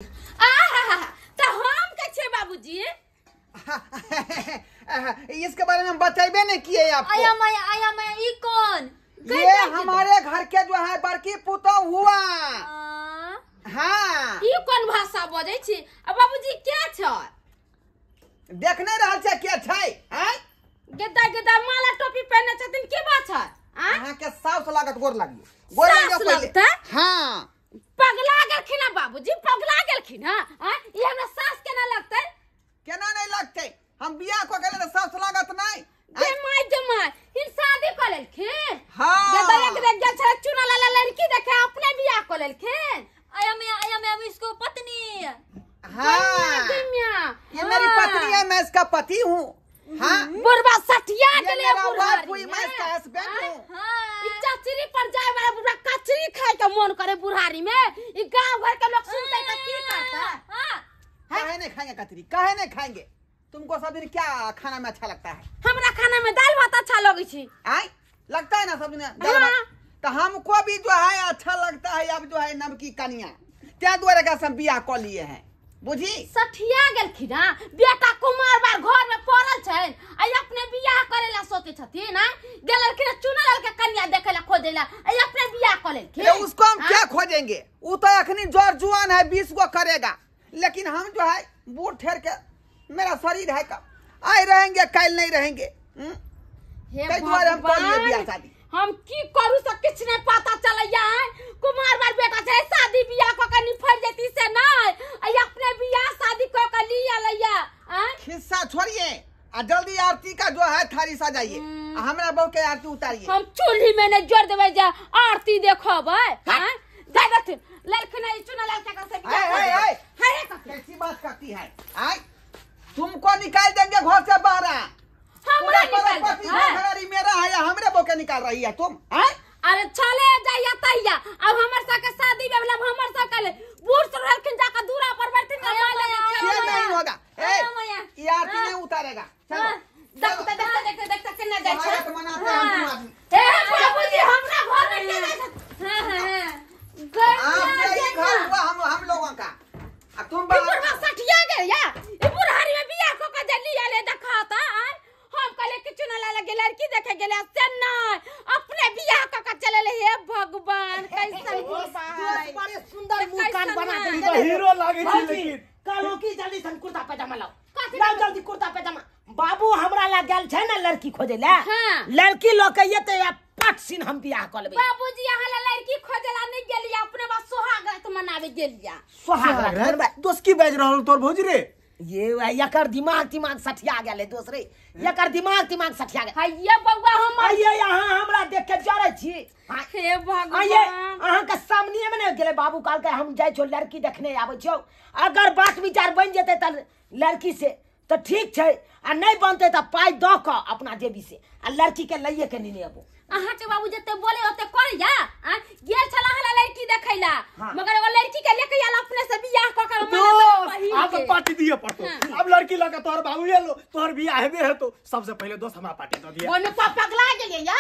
आहा त हम के छे बाबूजी? इसके बारे में हम बतेबे नहीं किए आपको। आया माया आया माया ई कौन? ये हमारे घर के जो है बड़की पुतोह हुआ। हाँ ई कोन भाषा बजै छी? आ बाबूजी के छ? देख नहीं रहल छै के छै? हैं गेदा गेदा माला टोपी पहने छथिन, के बात छै? अहाँ के साउस लागत, गोर लागियो, गोर लागियो पहिले। हाँ पगला गेलखिन ना बाबूजी, पगला गेलखिन। हां ई हमरा सास केना लगतै? केना नहीं लगतै? हम बियाह क गेले त सास लागत नहीं। गे my गे my, हिन शादी क लेलखिन। हां गेदा एक देख गेल छले चुना लाला लड़की देखे, अपने बियाह क लेलखिन। आया मैं आया मैं इसको पत्नी। हां ये मेरी पत्नी है, मैं इसका पति हूँ। हां बुढ़वा सठिया गेले बुढ़वा, मैं इसका हस्बैंड हूँ। हां ई चचरी पर जाय वाला बुढ़वा कचरी खाय के मन करे बुढ़ारी में। ई गांव घर के लोग सुनते त की करता? हां काहे नहीं खाएंगे कचरी, काहे नहीं खाएंगे? तुमको सब दिन क्या खाना में अच्छा लगता है? हमरा खाना में दाल भात अच्छा लगे छी। आय लगता है ना सब दिन दाल भात? तो हमको भी जो है अच्छा लगता है। अब जो है नमकी कनिया त्या द्वारा का सब बियाह क लिए हैं, बुझी? सठिया गेलखिन ना, बेटा कुमार बार घर में पड़ल छै आ अपने बियाह करेला सोचे छथिन। ना गेलखिन चुनल के कन्या देखेला खोजेला आ अपने बियाह क लेलखिन। उसको हम क्या खोजेंगे? वो तो अखनी जोर जुआन है, 20 गो करेगा, लेकिन हम जो है बूढ़ ठहर के मेरा शरीर है, कब आए रहेंगे कल नहीं रहेंगे। हे भगवान, हम की करू से किछ नहीं पता चलैया। कुमार बार बेटा छै शादी बियाह क के निफर जेती से नहीं, आ अपने बियाह शादी क के लिया लैया। खिस्सा छोड़िए आ जल्दी आरती का जो है थाली सजाइए, हमरा बहू के आरती उतारिए। हम चूल्ही में नहीं जोड़ देबै जे आरती देखबै। हां जा देथिन लड़की नहीं चुना लड़का से बियाह। है है कैसी बात करती है? आय तुमको निकाल देंगे घर से बाहर। हमरा निकाल मेरा है, हमरे बहू के निकाल रही है तुम। अरे चले जाइया तैया, अब हमर सब के शादी में हमर सब के बूढ़ से रहलखिन जाके दूरा पर बैठथिन ना माय लगे खेल नहीं होगा। ए ये आरती नहीं उतारेगा। चलो देखते देखते देखते देखते केना जाय छै मनाते हम तुम आदमी। हे बाबूजी हमरा घर में के जाय छै? हां हां आप ये घर हुआ हम लोगों का। अब तुम बुढ़वा सठिया गेल या ई बुढ़ारी में बियाह क के जल्दी आले देखता। हम कहले कि चुना लाला के लड़की देखे गेले से नहीं, अपने बियाह क के चले। हे भगवान कैसन बुढ़वा है, बड़े सुंदर मुंह कान बना देली, हीरो लागे छी। लेकिन कहलो की जल्दी सन कुर्ता पजामा लाओ, लाओ जल्दी कुर्ता पजामा। बाबू हमरा ला गेल छै ना लड़की खोजे ला। लड़की ल के एते या पट सिन हम बियाह क लेबै। बाबूजी यहां ला लड़की खोजे ला नहीं गेलिया, अपने बस सोहाग रात मनावे गेलिया। सोहाग रात दोस्त की बाज रहल तोर भौजी रे? ये एकर दिमाग दिमाग सठिया गेले दोस्त रे, एकर दिमाग दिमाग सठिया गेल। हैया बौआ हम आइए यहां हमरा देख के जरै छी। हे भगवान, आइए अहां के सामने में ने गेले बाबू कहल के हम जाय छो लड़की देखने आबै छौ, अगर बात विचार बन जेतै त लड़की से त ठीक छै, आ नहीं बनतै त पाइ द क अपना जेबी से आ लड़की के लइए के नेने अबो। अहां के बाबू जते बोले ओते करैया। आ गेल छला हला लड़की देखैला, मगर वो लड़की के लेके आयल अपने से बियाह क के दोस्त अब पार्टी दिए पड़तो। अब लड़की लगा तोहर बाबू एलो, तोहर बियाह हेबे हेतो, सबसे पहले दोस्त हमरा पार्टी द दिया। ओने पगला गेलियै या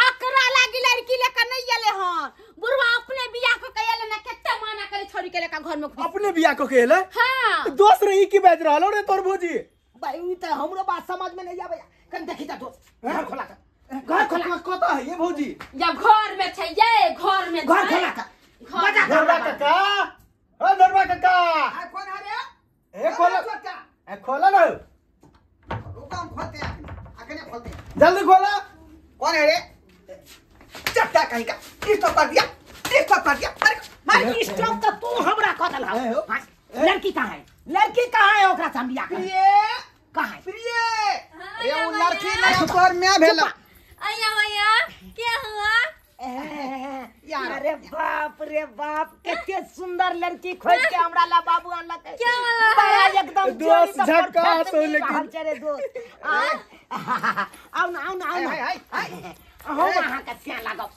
अकरा लागी लड़की लेके नहीं एले हन बुढ़वा, अपने बियाह क के एले ना केते माना करे छोरी के लेके घर में घुस। अपने बियाह क के एले? हां दोस्त रे ई की बाज रहलो रे तोहर भौजी? भाई ई त हमरो बात समझ में नहीं आबै। कन देखी जा दोस्त, घर खोला कर, घर खोला। कत है ये भौजी? या घर में छै, ये घर में घर खोला कर। बजा नरवा काका, ओ नरवा काका। आ कौन है रे? ए खोला, ए खोला ना। रुको हम खोलते हैं, अखने खोलते हैं, जल्दी खोला। कौन है रे? चट्टा कहीं का स्टॉप कर दिया, स्टॉप कर दिया। मार स्टॉप त तू हमरा कह देलहा। लड़की कहां है? लड़की कहां है? ओकरा से हम बियाह प्रिय कहां है? प्रिय ए वो लड़की नहीं तोहर मैं भेला। आया भैया क्या हुआ? यार अरे बाप रे बाप, कितने सुंदर लड़की खोज के हमरा ला बाबू आनलक। क्या वाला बड़ा एकदम दोस्त झकास हो। लेकिन चले दोस्त आओ ना, आओ ना, आओ ना। हम अहाँ के सिया लागब।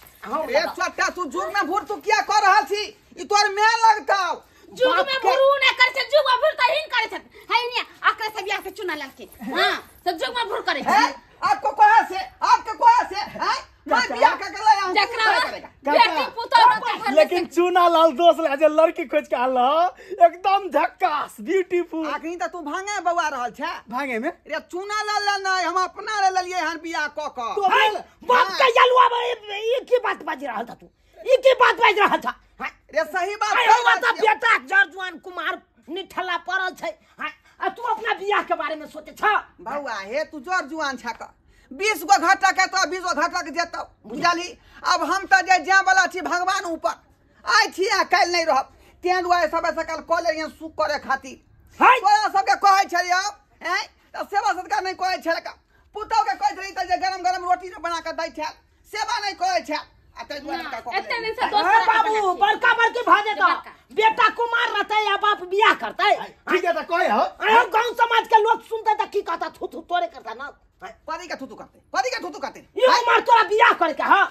रे छोटा तू जुग में भूर तू क्या कर रहल छी? ई तोर मैं लगताव। जुग में भूरू ने कर छै, जुग में भूर त हिन करे छै। है ने आकरे से बियाह के चुना लड़की। हां सब जुग में भूर करे छै। आपको कहां से, आपके कहां से हैं? मैं बियाह का गला यहां जकरा बेटी पुतोह रहतै घर में। लेकिन चुना चुना लाल दोस्त ला जे लड़की खोज के आल एकदम झक्कास ब्यूटीफुल। अखनी त तू भांगे बौआ रहल छे। भांगे में रे चुना लाल ला नहीं, हम अपना ले लेलिए हन बियाह क क। तो बाप के यलुआ ई की बात बाज रहल था तू? ई की बात बाज रहल था? रे सही बात कह रहल था। बेटा जर जुआन कुमार निठल्ला पड़ल छै आ तू अपना बियाह के बारे में सोचे छ। बौआ हे तू जर जुआन छ क 20 गो घाटा के तो 20 गो घाटा के जेतौ बुझली। अब हम त जे जाय वाला छी भगवान ऊपर आइ छी आ काल्हि नहीं रहब, तें दुआरे सब सकल कऽ लेलियन सुख करे खातिर। तोरा सबके कहै छलियौ हैं त सेवा सत्कार नहीं कहै छल का, पुतौ के कहै छली त जे गरम गरम रोटी बना के दै छल, सेवा नहीं कहै छल। आ तै दुआरे का कह एते दिन से दोसर बाबू बड़का बड़की भ जेतौ, बेटा कुमार रहतै या बाप बियाह करतै। ठीक है त कहे हो अरे गांव समाज के लोग सुनतै त की कहता, थू थू तोरे करता ना। कथी के थू थू करते, कथी के थू थू करते? ई उमर तोरा बियाह करे के। हां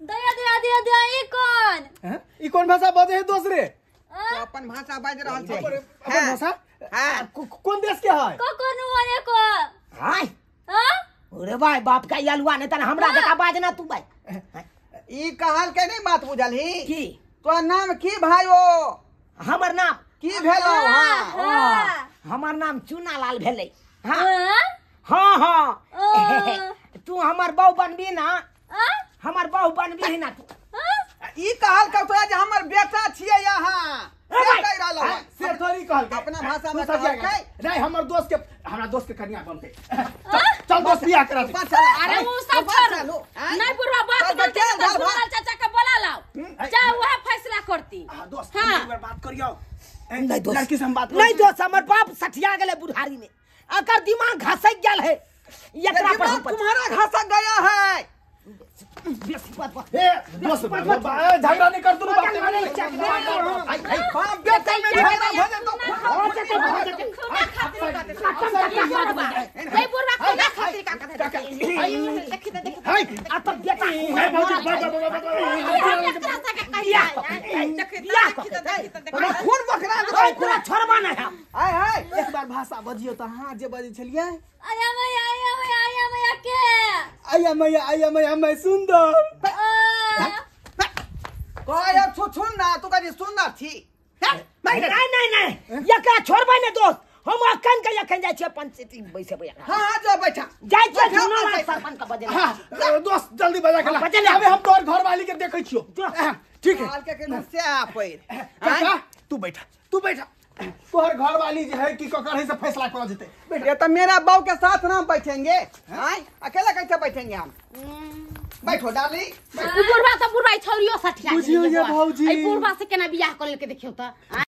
दया दया दया दया ई कौन? ई कौन भाषा बजे है दोस्त रे? तो अपन भाषा बाज रहल छै। अपन भाषा? हां कौन देश के है? को कोन वाले को? हाय हां अरे भाई बाप का यलुआ ने तन हमरा जका बाजना तू भाई। ई कहल के नहीं बात बुझलही की? तो नाम की भाईओ? हमर नाम की भेलो? हां हमर नाम चुना लाल भेलै। हां हां हां तू हमर बहु बनबी ना? हमर बहु बनबी ना तू? ई कहल के तोरा जे हमर बेटा छियै यहाँ से कहि रहल है। से थोड़ी कहल के अपना भाषा में कहल के नहीं, हमर दोस्त के हमरा दोस्त के कन्या बनते। चल दोस्त बियाह करा दे। अरे उ सब छोड़ नहीं बुढ़वा बात बनते त सुनल चाचा के बोला लाओ जा वह फैसला करती। हां दोस्त एक बार बात करियो। नहीं दोस्त लड़की से हम बात नहीं दोस्त हमर बाप सठिया गेलै बुढ़ारी में, अकर दिमाग घसक गेल है एकरा पर तुम्हारा घसक गया है। ए दोस्त झगड़ा नहीं कर तू बात नहीं। हां बेटा में झगड़ा भ जेतौ। ए बुढ़वा कोना खातिर का कथे देखि त देखि हाय आ त बेटा ए भौजी खून बकरा दे पूरा छोड़बा नहीं हम। हाय हाय एक बार भाषा बजियो त हां जे बजै छलियै आया मैया आया मैया आया मैया के आया मैया आया मैया मैं सुंदर कह छु छु ना तू कनी सुंदर छी। नहीं नहीं नहीं एकरा छोड़बै ने दोस्त, हम अखन के अखन जाइ छियै पंचायती बैसबै। हां हां जो बैठा जाइ छियै चुना लाल सरपंच के बजेला। हां दोस्त जल्दी बजा के ला, अबे हम तोर घर वाली के देखै छियो। ठीक है हाल के केनु से आ पैर काका तू बैठा तू बैठा, तोहर घर वाली जे है की ककर है से फैसला कर जेते। ये तो मेरा बहू के साथ ना बैठेंगे, हां अकेला कैसे बैठेंगे हम? बैठो डार्लिंग। बुढ़वा त बुढ़वा छौरियो सठिया बुझियो ये भौजी ए बुढ़वा से केना बियाह कर लेके देखियो त।